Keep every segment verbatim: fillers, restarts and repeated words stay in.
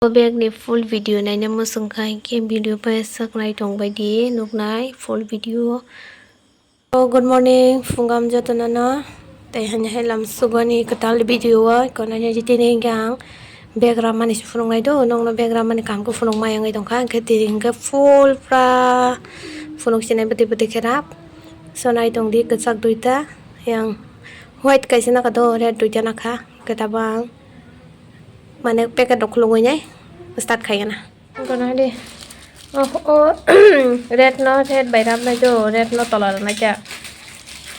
O bag ni full video naina muchung kha, hinkhe video bai sak nai tong bai di, nuknai full video. Oh, good morning, phungam jotono no. Tei hani hai lam sugani kwtal video o, kono ni tini hinkhe ang bag ramani se phunuk nai do, nokno bag ramani kaham khe phunuk mai wngwi tong kha, hinkhe tini hinkhe full pura phunuk sinai bwtwi bwtwi khe rap. So nai tong di, kwchak duita, yang white kaisa naka do, red duita naka, hinkhe tabang. Mane packet rok khulugwi nai start khai gana. Gana de. Oh, oh, red no, red bai rap nai do, red no tola rw nai kya.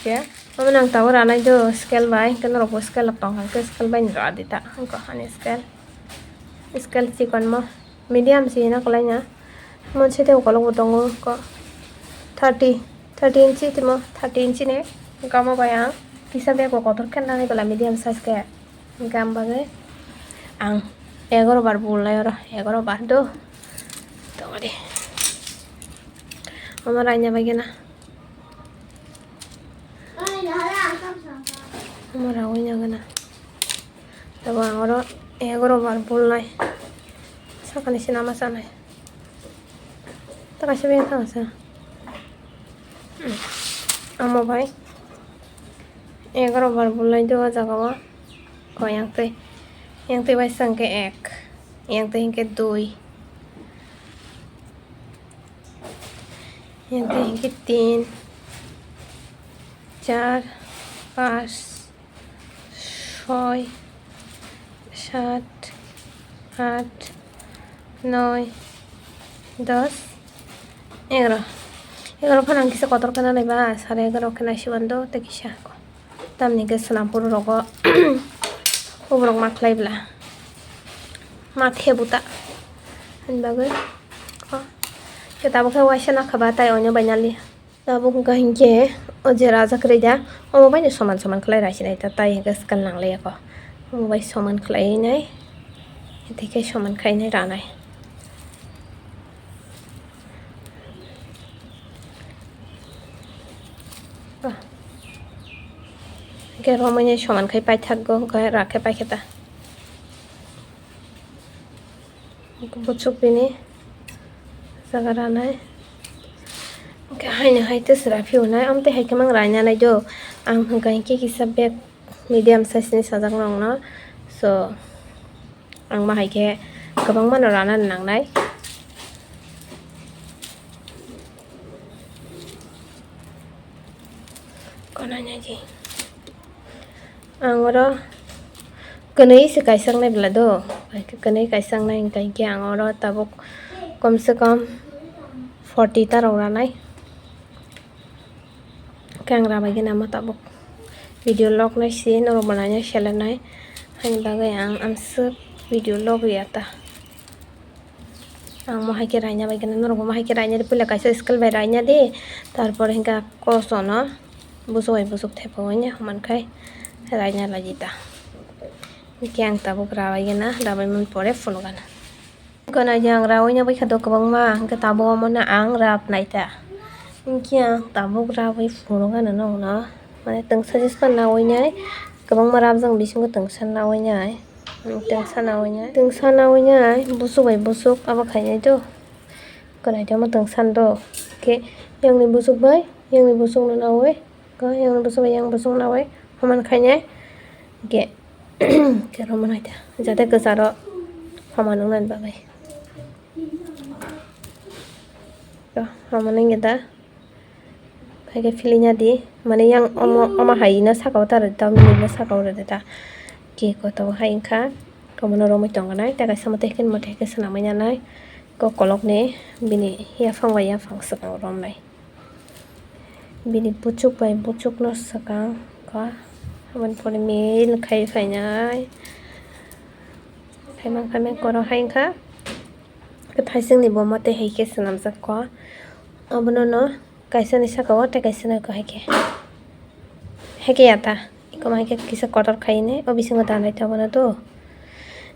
Kya? Omo nang tabuk ra nai do, scale bai, khe norok bo scale rok tong kha, khe scale bai ni ra di ta. Wngkha hani scale. Scale chikon mo, medium si hino kwlai na. Mon site ukolok bo tongo, ko thirty, thirty inchi timo, thirty inchi ni. Wngkha omo bai ang kisa bag bo kotor khe nani bwla medium size khe. Hinkhe ang bagwi ang egaroh bar bulnai oro, egaroh bar do. Tongdi. Omo raina bagwi na. Omo rawi na gana. Tabo ang oro egaroh bar bulnai. Sakani sinama sanai. Ta kaisa bag thang sa. Omo bai egaroh bar bulnai do o jaga o. Ko yang twi, yang twi bai sangke ek, yang twi hinkhe dui, yang twi hinkhe tin, char, pas, soi, sat, at, noi, dos, egaroh. Egaroh phano ang kisa kotor khe nanai ba, sare egaroh khe naisiban do tei kisa. Tamni hwnkhe swnampur rogo uborok ma khlai bla, ma thebu ta. Ani bagwi khe tabuk khe waisa nakha ba, tai oino bai nali. Tabuk wngkha hinkhe o je raja kwrwi da, omo bai no soman soman khlai raisinai ta, tai hwnkhe swkang nanglaiya kho. Omo bai soman khlai nai, tei khe soman khainai ranai. Hwnkhe romwi soman khai paithakgo, hwnkhe rakhe paikhe ta. Buchuk bini jaga ranai. Hwnkhe haino hai tei sra phiyonai, amtwi hai khe mang raina nai do. Ang hwnkha hinkhe kisa bag medium size ni sajak nokno. So, ang ma hai khe kwbangma no rana nangnai. Konai nai di. Ang oro kwnwi se kaisaknai bwla do. Hai khe kwnwi kaisaknai hwnkha hinkhe ang oro tabuk kom se kom forty ta rok ranai. Khe ang rabai gana ma tabuk video log nai si norok bo naina selenai. Haini bagwi ang amswk video log ya ta. Ang mo hai khe raina bai gana norok bo mo hai khe raina di, puila kaisa scale bai raina di, tarpor hinkha koso no busuk bai busuk thepa bai ya human khai raina lagi ta. Hinkhe ang tabuk rabai gana, rabai man pore phunuk gana. Gana yang rawi na bai kha do kwbangma, hinkhe tabuk omo no ang rap nai ta. Hinkhe ang tabuk rabai phunuk gana nokno, mane twngsa jis pan nawi nai, kwbangma rap jang bisingo twngsa nawi nai. Twngsa nawi nai, twngsa nawi nai, busuk bai busuk abo khainai do. Kwnaitamo twngsa do. Khe yangni busuk bai yangni busuk no nawi, ko yangni busuk bai yang busuk nawi, homan khainai. Khe, khe romo naita, jate kwcharo homan wngnani bagwi. To, homan wngya da. Hai khe philina di, mane yang omo, omo hai no saka o ta rw di, tamni no saka o rw di ta. Cake o tongo hai wngkha, omo no romwi tongo nai, tei kaisa mote khe mote khe swnamwi nanai. Kokolok ni bini yaphang bai yaphang swkang romnai. Bini buchuk bai buchuk no swkang kha, aboni pore mil khai phainai. Khaimang khaimang koro hai wngkha. Kwthai chwngni bo mote hai khe swnamjak kho. Abono no kaisa ni saka o tei kaisa no hai khe. Hai khe ya ta. Iko hai khe kisa kotor khai nai. O bisingo danai ta bono do.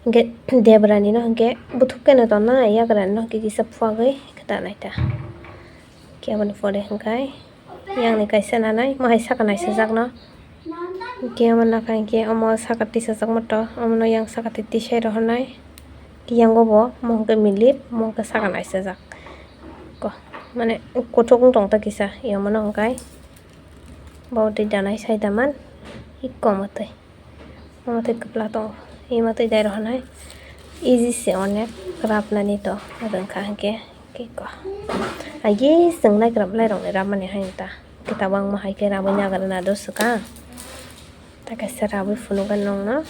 Hwnkhe debra ni no hwnkhe buthuk khe no tonna yagra ni no hwnkhe kisa phuagwi khe danai ta. Khe aboni pore hwnkhe yang ni kaisa nanai, mo hai saka naisajakno. Khe omo nakha hinkhe omo saka tisajakma to, omono yang saka twi tisai rohornai. Kiyango bo mohon khe milip, mohon khe saka naisajak. Ko, mane kuthuk wng tong ta kisa, yomano hwnkhe bo twi danai sai da man, ikko mwtwi. Omo twi kwpla tongo, imo twi dai rohornai. Easy se onek, rabnani to rwngkha hwnkhe, kiko. Agi chwng naikrab lai rokni rabmani hai ta. Khe tabangma hai khe rabwi nagra na do swkang. Ta kaisa rabwi phunukgwi nongno.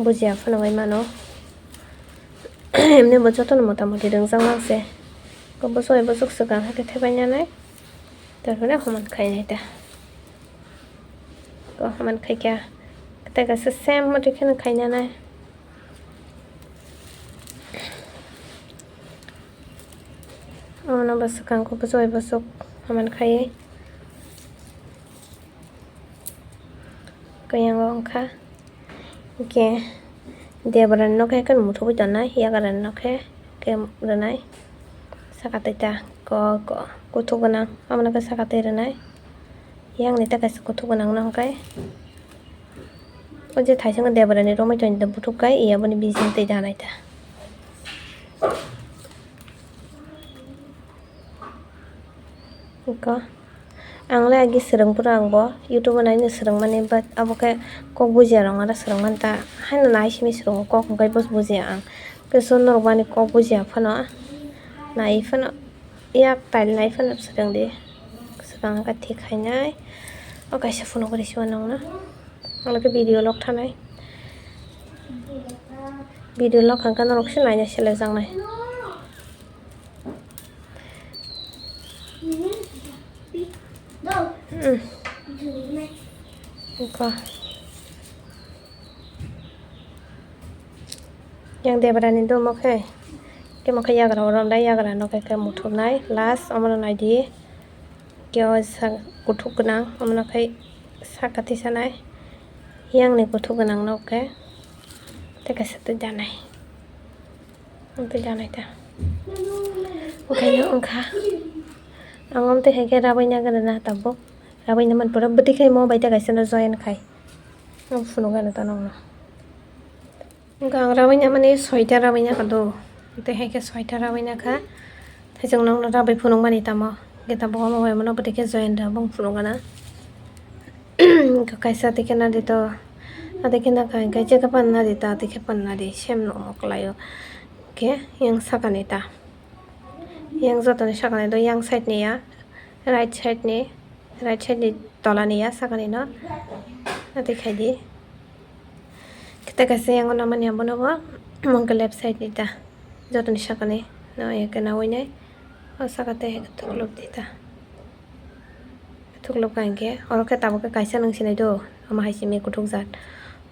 Bujiya phano bai mano. Emni bo jotono mota moti rwngjak mang se. Ko bwswk bai bwswk swkang hai khe thepai nanai. Tarpore homan khainai ta. Ko homan khaikha. Tei kaisa same motwi kheno khainanai. Omono bo swkang khe bwswk bai bwswk homan khaiwi. Khe yango wngkha. Hwnkhe Debra ni nokhe khe muthubwi tongnai, yagra ni nokhe khe rwnai. Saka twi ta ko, ko, kuthuk gwnang, aboni khe saka twi rwnai. Yang ni ta kaisa kuthuk gwnang no hwnkhe. O je thaising Debra ni romwi tongwi buthuk kai, iya boni bising twi danai ta. Iko. Ang le agi swrwng phuru ang bo YouTube o naino swrwngmani, but abo khe kok bujiya rok no swrwngmani ta. Haino nai simi swrwngo, kok hwnkhe bo bujiya ang. Khe chwng norok bo ani kok bujiya phano nai phano yak tail nai phano swrwng di. Swkang khe thik khainai. O kaisa phunuk rw sima nokno. Ang khe video log thanai. Video log kha khe norok se naina selekjaknai. Mm. Iko. Yang Debra ni do mo khe. Khe mo khe yagra oro nai yagra no khe, khe muthubnai. Last omono nai di. Khe o sa-, kuthuk gwnang omono khe saka tisanai. Yang ni kuthuk gwnang no khe. Tei kaisa twi danai. Tei danai ta. Okai no wngkha. Ang omo twi hai khe rabwi na gana na tabuk. Rabwi na man pura bwtwi khai mo bai ta kaisa no join khai. Ang phunuk gana ta nokno. Wngkha ang rabwi na mani soita rabwi na kha do. Tei hai khe soita rabwi na kha. Tei chwng nokno rabwi phunuk mani tamo. Hwnkhe tabuk omo bai mano bwtwi khe join da bung phunuk gana. Wngkha kaisa tei khe na di to. Adi khe na kha hwnkhe je khe pan na di ta, adi khe pan na di. Sem no omo kwlai o. Khe yang saka ni ta. Yang joto ni saka ni do yang side ni ya. Right side ni. Right side ni tola ni ya saka ni no. Adi khai di. Kita kaisa yang namani abono bo. Mungke left side ni ta. Joto ni saka ni. No ya khe na wai nai. O saka tei hai khe thuklop di ta. Thuklop ka hwnkhe. Oro khe tabuk khe kaisa nung sinai do. Omo hai simi kuthuk jat.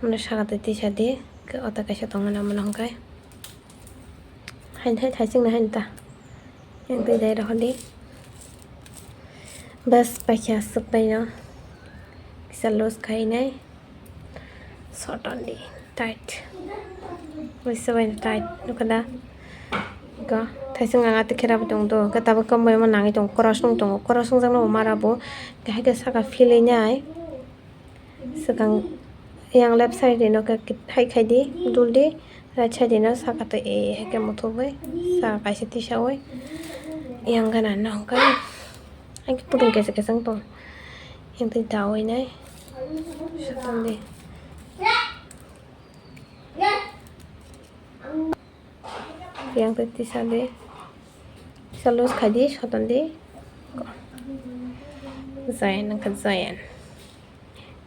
Omo saka tei tisa di. Khe o ta kaisa tong mani omo no hwnkhe. Hain hai thaising na hain ta. Yang twi dai rohor di. Bas paikha aswk bai no. Kisa loose khai nai. Soton di tight. Waisa bai no tight. Nukha da. Ko thaising ang ati khera bo tong do. Khe tabuk khe omo nangwi tong. Cross wng tongo. Cross wng jak no bo mara bo. Khe hai khe saka philwi nai. Swkang yang left side ni no khe hai khai di, dul di, right side ni no saka twi e hai khe muthubwi saka kaisa tisawi yang gana no hwnkhe hai khe putung kesa kesa wng tong yang twi dawi nai soton di. Yang twi tisa di. Tisa loose khai di, soton di. Zayan wngkha zayan.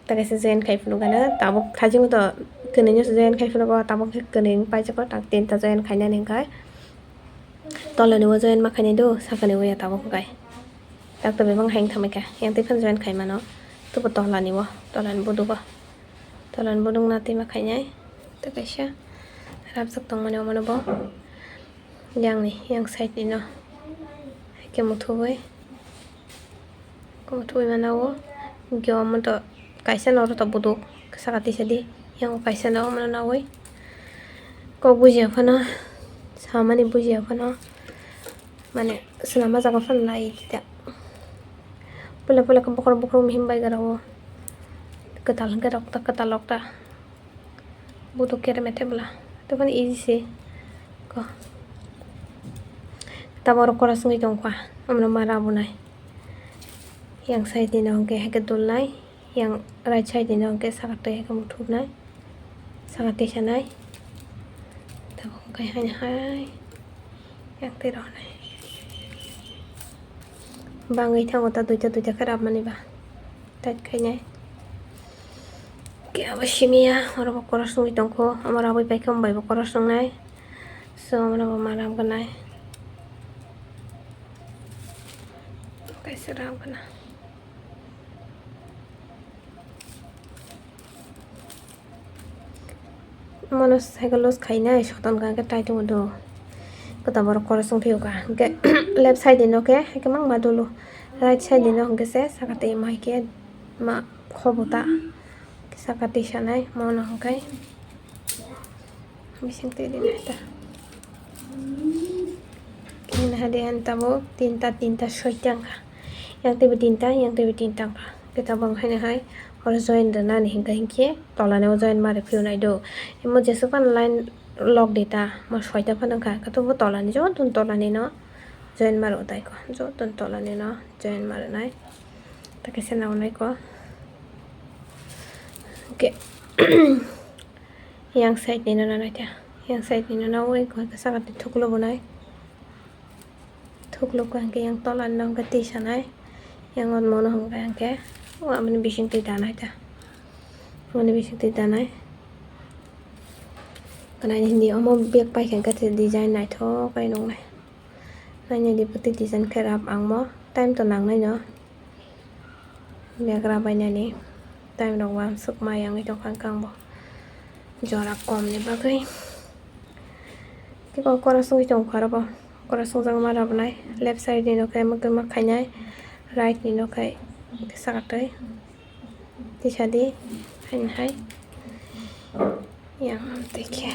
Ta kaisa zayan khai phunuk gana. Tabuk thajing to kwnwi no zayan khai phunuk go. Tabuk khe kwnwi wng paijak go. Tak tinta zayan khainani hwnkhe. Tolani o zayan ma khainai do. Sakani o ya tabuk hwnkhe. Tak to bebak hai wng thamai kha. Yang twi phano zayan khai mano. Tubo tolani o. Tolani buduk o. Tolani buduk na twi ma khainai. Ta kaisa. Rabjak tongmani omono bo. Yang ni, yang side ni no. Hai khe muthubwi. Muthubwi mana o. Hwnkhe omo to kaisa no oro to buduk saka tisa di. Yang o kaisa no omono nawi. Kok bujiya phano. Samani bujiya phano. Mane swnam o jaga phano nai tita. Puila puila khe bokhorok bokhorok mihim bai gara o. Kwtal hwnkhe rok ta, kwtal rok ta. Buduk kerem ethe bwla. Tei phano easy se. Tabok oro kora songwi tongkha, omono ma rabonai. Yang side ni no hwnkhe haikhe dulnai, yang right side ni no hwnkhe saka twi haikhe muthupnai, saka tisanai. Tabok hwnkhe haino hai yang twi rwnai. Bangwi thango ta duita duita khe rabmani ba. Tight khainai. Khe abo simiya, oro bo kora songwi tongkho, amo rabwi paikhe omo bai bo kora songnai. So, omono bo ma ram gwnai. Kaisa ram gwnai. Mono cycle loss khainai soton ka hwnkhe tai tongo do. Kwtal borok kora song phiyokha. Hwnkhe left side ni no khe hwnkhe mangma dulu. Right side ni no hwnkhe se saka twi ma hwnkhe ma khobo ta. Saka twi sanai mono hwnkhe. Bising twi rinai ta. Khe nahadi ani tabuk tinta, tinta soita wngkha. Yang twibo tinta, yang twibo tinta wngkha. Khe tabuk haino hai oro join rwnani hinkhe, hinkhe tolani o join ma rwphiyunai do. Imo jesuk phano line lock di ta, mo soita phano wngkha. Khe tabuk tolani joto tolani no join ma rw tai kho. Joto tolani no join ma rwnai. Ta khe se naonai kho. Hwnkhe yang side ni no nanai ta. Yang side ni no naui kho, khe saka twi thuklo bo nai. Thuklo khe hwnkhe yang tola no hwnkhe twi sanai. Yang o mono hwnkhe hwnkhe o aboni bising twi danai ta. Aboni bising twi danai. Kwnai hindi omo bag paikha hwnkhe design naithok khe nuknai. Nainai di bwtwi design khe rap ang mo. Time to nangnai no. Bag rap bainani time rok uansuk ma yangwi tongkha ang bo. Jora kom ni bagwi. Tei bo kora songwi tongkha aro bo. Kora songjak ma rap nai. Left side ni no khe mwkhwma khainai. Right ni no khe saka twi. Tisa di. Haini hai. Yang twi khe.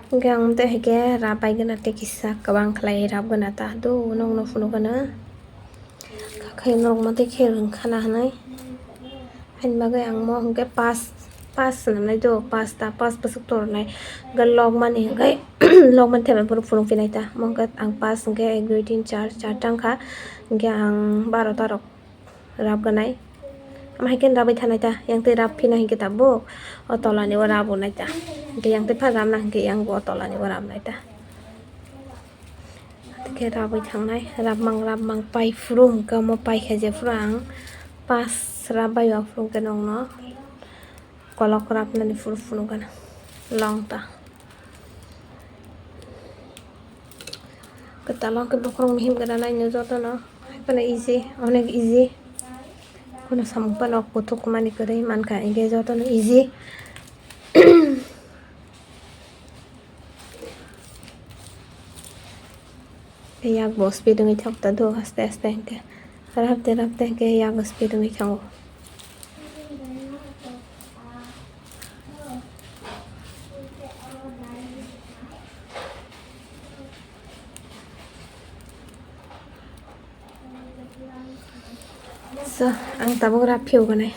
Hwnkhe ang tei hai khe rap bai gana tei kisa kwbang khlai rap gana ta do nokno phunukgana kha khe norok ma tei khe rwng khana hinwi. Haini bagwi ang mo hwnkhe pass, pass swnamnai do, pass ta, pass bwswk tornai. Hwnkhe lokmani hwnkhe lokmani thepmani phuru phunuk phinai ta. Mo hwnkhe ang pass hwnkhe ek, dui, tin, char, charta wngkha. Hwnkhe ang barota rok rap gwnai. Ama hai khe rabwi thanai ta, yang twi rap phina hinkhe tabuk o tolani o rabo nai ta. Hwnkhe yang twi phan rapna hinkhe yang bo o tolani o rap nai ta. Hwnkhe rabwi thangnai, rapmang, rapmang pai phuru hwnkhe omo pai khe je phuru ang pass rap bai o phuru hwnkhe nokno kolok rapnani phuru phunukgana long ta. Kwtal o hwnkhe bokhorok mihim gana naino jotono hai phano easy, onek easy. Kheno samung phano kuthuk mani kwrwi mankha, hinkhe jotono easy. Yak bo speed wngwi thok ta do, aste aste hinkhe. Rapte rapte hinkhe yak bo speed wngwi thango. So, ang tabuk rap phiyok gwnai.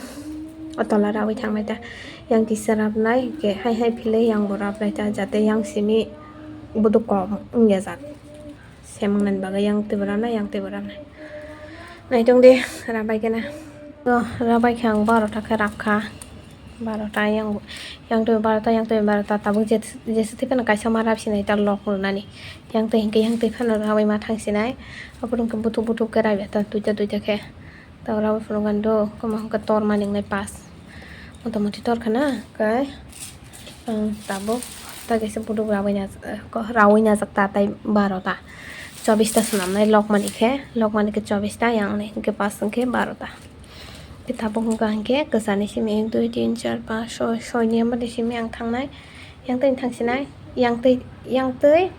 O tola rawi thangnai ta. Yang kisa rapnai, hwnkhe hai hai philwi yang bo rapnai ta, jate yang simi buduk kom wngya jak. Semang nani bagwi yang twi bo rapnai, yang twi bo rapnai. Naitung de, rabai khe na. So, rabai khe ang barota khe rap kha. Barota yang, yang twi barota, yang twi barota. Tabuk je, jesa thwi phano kaisa ma rap sinai ta lok rwnani. Yang twi hinkhe yang twi phano rawi ma thang sinai. Aphuru hwnkhe buthuk buthuk khe rap ya ta duita duita khe. Tabuk rawi phunukgani do, kwma hwnkhe tor mani wngnai pass. Motamoti tor khana, kai, ang tabuk ta kaisa buthuk rawi na, ko, rawi najak ta tai barota. Chobista swnamnai lokmani khe, lokmani khe chobista, yang ni hwnkhe pass hwnkhe barota. Khe tabuk hwnkha hwnkhe kwchani simi ek, dui, tin, char, panch, soi, soi ni omo ni simi ang thangnai. Yang twi thang sinai, yang twi, yang twi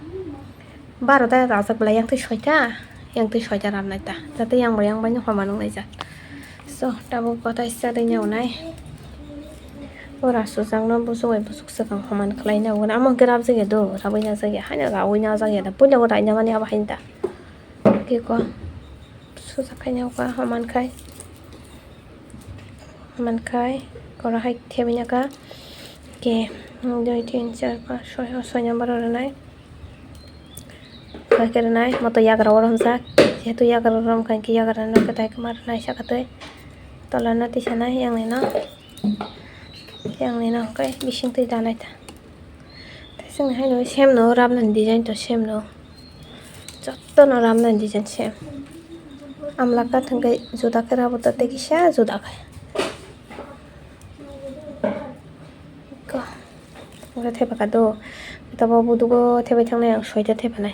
barota rajak belai, yang twi soita, yang twi soita ramnai ta. Jate yang bo yang bai no homa nung laijak. So, tabuk kotai sa ring ya unai. Ora sujak no busuk bai busuk swkang homan khlai na ugana. Amo hwnkhe rap jak ya do, rawi na jak ya, haino rawi na jak ya da. Puila o raina mani abo haino da. Khe ko. Susa khaina uka haman khai. Haman khai kora hai thebina ka. Ke dui, tin, char, panch, soi, o soi number o rwnai. Koi ke rwnai, moto yagra o romjak. Jehetu yagra o romkha, hwnkhe yagra no kwtai kwma rwnai saka twi. Tola no tisa nai, yang ni no. Yang ni no, hwnkhe bising twi danai ta. Tei chwng hai no, same no, rabnani design to same no. Joto no rabnani design same. Amla ka thwngkhe juda khe rabo to tei kisa juda khe. Ko. Oro thepaka do. Tabo budugo thepai thangnai ang soita thepanai.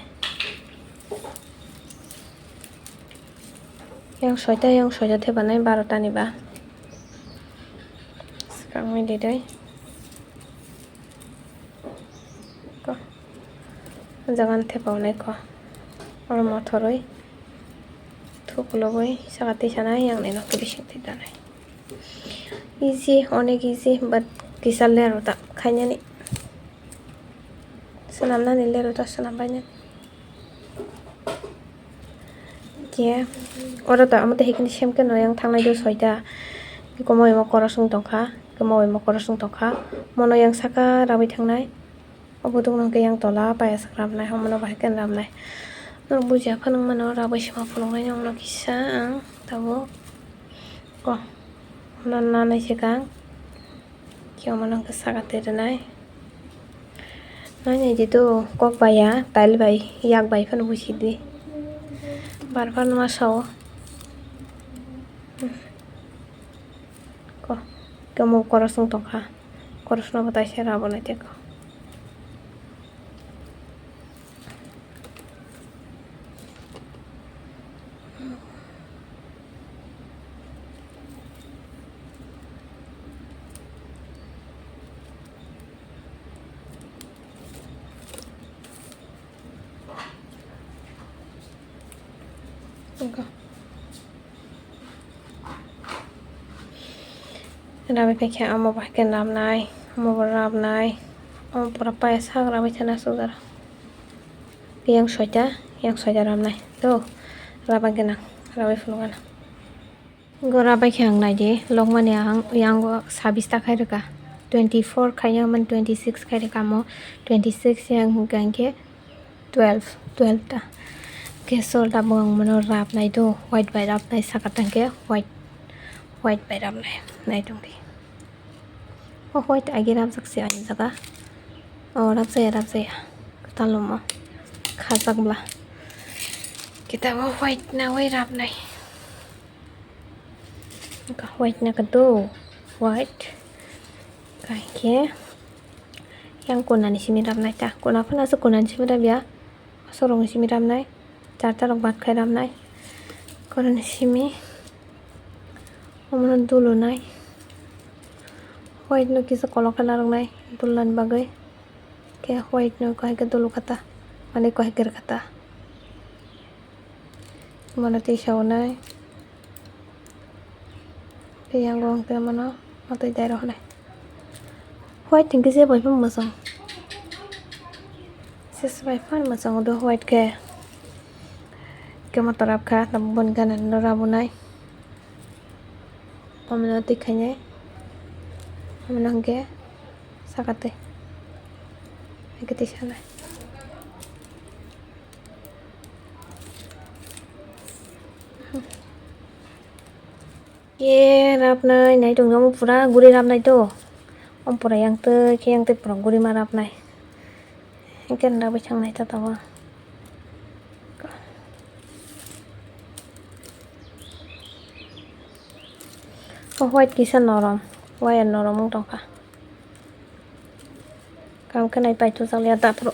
Yang soita, yang soita thepanai barota ni ba. Swkang ni didai. Ko. O jaga no thepa onai ko. Oro mothorwi. Thukulugwi saka twi sanai yang ni nokni bising twi danai. Easy, onek easy, but kisa ler o ta khainani. Swnamnani ler o ta swnam bainani. Khe oro to amo tei hikhe sem khe no yang thangnai do soita. Komo imo koros wng tongkha, komo imo koros wng tongkha. Mono yang saka rawi thangnai. Obo dogno hwnkhe yang tola payasok rabnai, omono bahai khe rabnai. Norok bujiya phano wngmano, rabwi sima phunuknai nokno kisa ang tabuk. Ko, omono nanai se kang. Khe omono hwnkhe saka twi rwnai. Nai nai di do, kok bai ya, tile bai, yak bai phano buji di. Bar phano ma sao. Ko, kemo koros wng tongkha. Koros no bo taisa rabo nai tei ko. Wngkha. Rabai paikha, omo bahai khe rabnai, omo bo rabnai, omo pura paya sak rabai thana sugar. Yang soita, yang soita rabnai. To, rabang khe nang, rabai phunukgana. Go rabai khe ang naidi, lokmani ang yango sabis ta khai rwkha. Twenty four khaina man twenty six khai rwkha mo, twenty six yang hwnkha hwnkhe twelve, twelve ta. Khe sol tabuk ang mano rabnai do, white bai rabnai saka tangkhe white, white bai rabnai, nai tongdi. O white agi rabjak se ani jaga. O rabjaya, rabjaya. Kwtal omo. Khajak bla. Kitabo white nawi rabnai. White na kado. White. Kaikhe. Yang kunani simi rabnai ta. Kuna phano aswk kunani simi rabya. Aswk rokni simi rabnai. Charta rok bat khai rabnai. Koroni simi. Omono dulunai. White no kisa kolok khe narwknai dulnani bagwi. Khe white no kahai khe dulu kha ta. Mane kahai khe rwkha ta. Omono tisa onai. Tei yango hwnkhe omono matwi dai rw hwnwi. White hwnkhe je bai phano mwchang. Ses bai phano mwchang do white khe. Khe moto rab kha, tabuk boni gana no rabunai. Omono twi khainai. Omono hwnkhe saka twi. Hwnkhe twi sanai. Ye rabnai nai tong omo pura guri rabnai to. Om pura yang twi khe yang twi pura guri ma rabnai. Hwnkhe rabwi thangnai ta tabuk. O white kisa norom, wire norom wng tongkha. Kam khe nai paithakjak ya daphuru.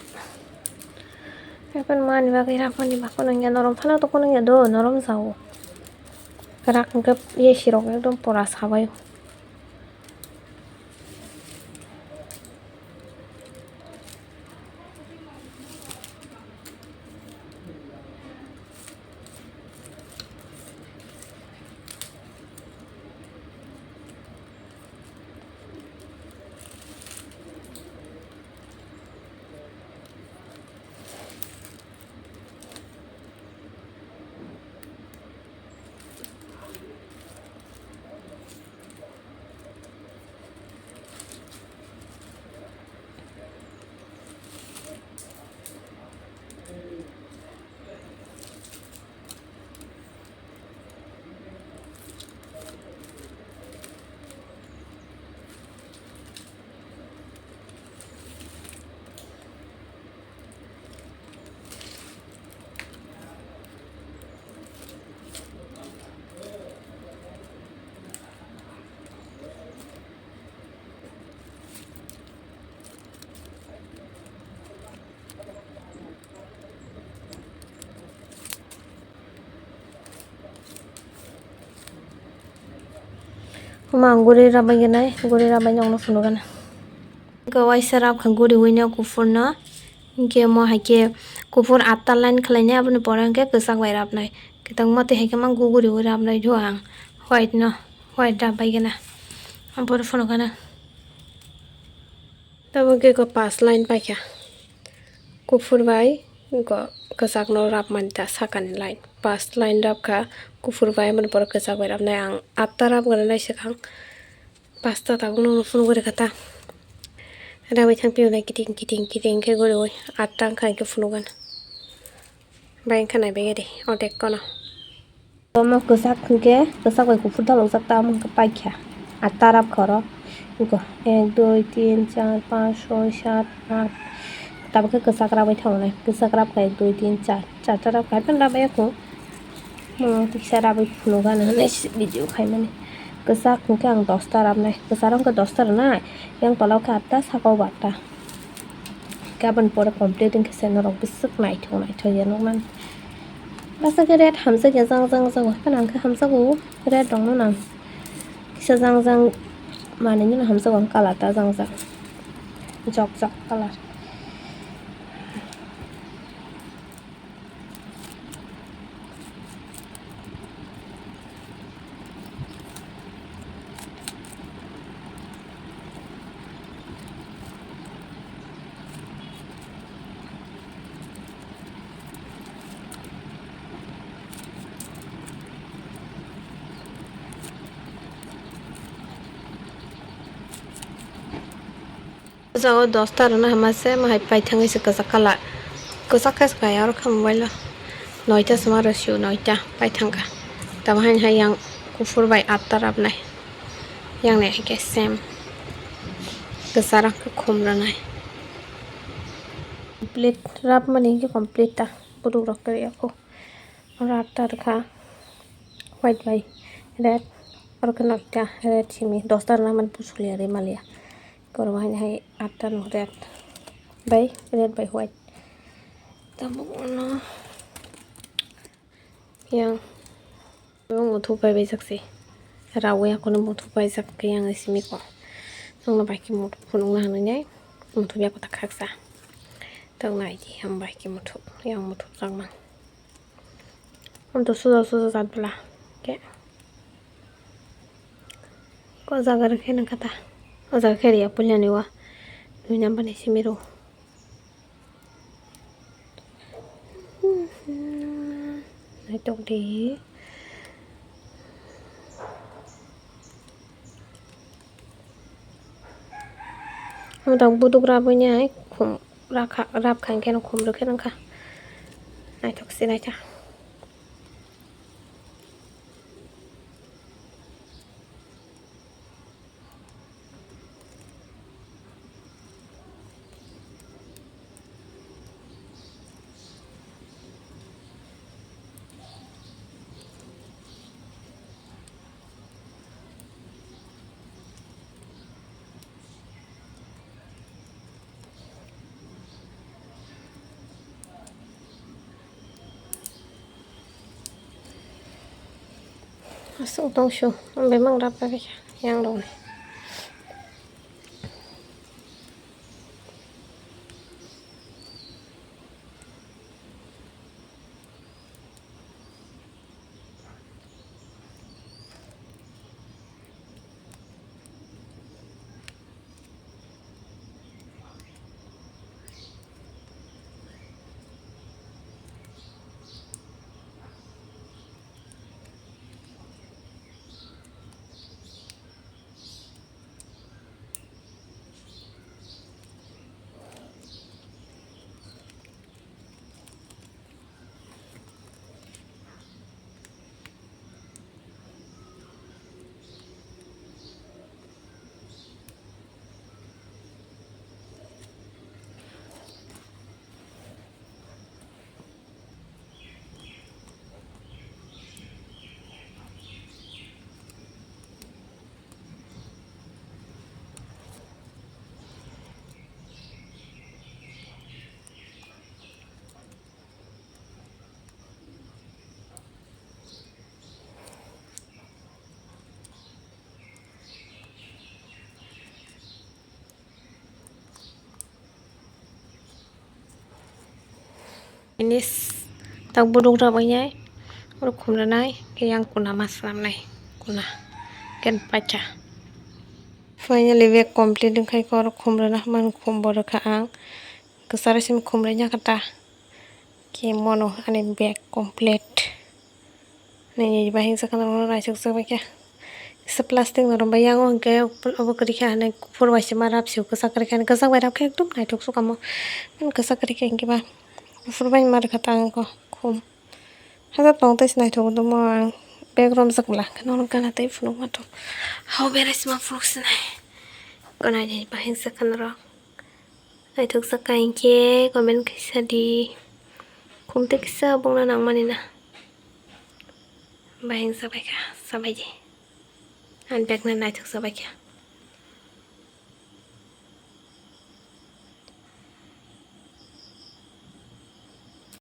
Haikhe mani bagwi raphani ba kunangya norom phano to kunangya do, norom jao. Rak hwnkhe A C rok ekdom pura sabaio. Omo ang guri rabai gwnai, guri rabai nokno phunukgana. Hwnkhe waisa rap kha guriwi no kuphur no. Hwnkhe omo hai khe kuphur atta line khlainai, aboni pore hwnkhe kwchak bai rapnai. Kwtangma twi hai khe mang guriwi rapnai do ang. White no, white rabai gana. Aboni phunukgana. Tamo hwnkhe kok pas line paikha. Kuphur bai go kwchak no rapmani ta sakani line. Pas line rapkha kuphur bai, aboni pore kwchak bai rapnai ang atta rapgana nai swkang. Pasta tabuk no phunuk gori kha ta. Rabai thang pio nai kiting kiting kiting khe guriwi atta wngkha hwnkhe phunukgana. Bai wngkha nai bai de odek kono. Omo kwchak hwnkhe, kwchak bai kuphur dalokjak ta, omo hwnkhe paikha. Atta rap kha oro. Wngkha ek, dui, tin, char, panch, soi, sat, aat. Tabuk khe kwchak rabai thango nai. Kwchak rap kha ek, dui, tin, char. Charta rap kha, haiphano rabai ya kho. Omo kisa rabai phunukgana hinwi video khaimani. Kwchak hwnkhe ang dosta rapnai. Kwcharo hwnkhe dosta rwnai. Yang tola o khe atta, saka o bo atta. Gabon pore complete wngkhe se norok bwswk naithok naithok ya nuknani. Bwswk khe red hamjak ya jang jang jang, haphano ang khe hamjago red rokno nang. Kisa jang jang manwino hamjago ang colour ta jang jang. Jok jok colour. O jaga o dosta rwna hama se, ma hai paithangwi se kwchak colour. Kwchak khe se kaya oro khe mobile o. Noita se ma rw sio, noita paithangkha. Tamo haino hai yang kuphur bai atta rapnai. Yang ni hai khe same. Kwcharo khe khum rwnai. Complete rapmani hinkhe complete ta. Buduk rok khe rw ya kho. Oro atta rwkha. White bai red. Oro khe noita red simi. Dosta rwna hwnmani pusulia rw maliya. Kormo haino hai atta no red bai, red bai white. Tabuk no yang muthuk pai bai jak se. Rawi akono muthuk pai jak khe yang simi ko. Nokno bai khe muthuk phunukna hinwi nai muthuk ya kota khaksa. Tok nai di ham bai khe muthuk, yang muthuk jak mang. Amto suja suja jat bwla khe. Ko jaga rw khe nang kha ta. O jaga khe rw ya puilani o. Dui number ni simi rw. Naitok di. Omo tang buduk rabui ni hai khum rakha, rap kha hwnkhe no khum rw khe nang kha. Naithok se naitha. Aswk tong su, ang bai mang rap bai kha yang rok ni. Nis tak buduk rok bai nai. Oro khum rwnai khe yang kuna ma swnamnai. Kuna ken pacha. Finally bag complete wngkha khe oro khum rwna hwnmani khum bo rwkha ang. Kwcharo simi khum rwya kha ta. Khe mono ani bag complete. Nini bahing sakha norok naisuk jak bai kha. Kisa plastic norok bai yango hwnkhe obo kwrwi kha hinwi kuphur bai se ma rap sio kwchak kwrwi kha hinwi kwchak bai rap khe ekdum naithok se kamo. Kwchak kwrwi kha hinkhe ba kuphur bai ma rwkha ta ang kho khum. Hato tong tei se naithok tongmo ang bag romjak bwla khe norok gana tei phunukma tong. Hao berai se ma phunuk sinai. Konani bahing sakha norok. Naithok jak kha hinkhe comment khe sa di. Khum tei kisa bongna nangmani na. Bahing sabai kha, sabai di. Ani bag no naithok sabai kha.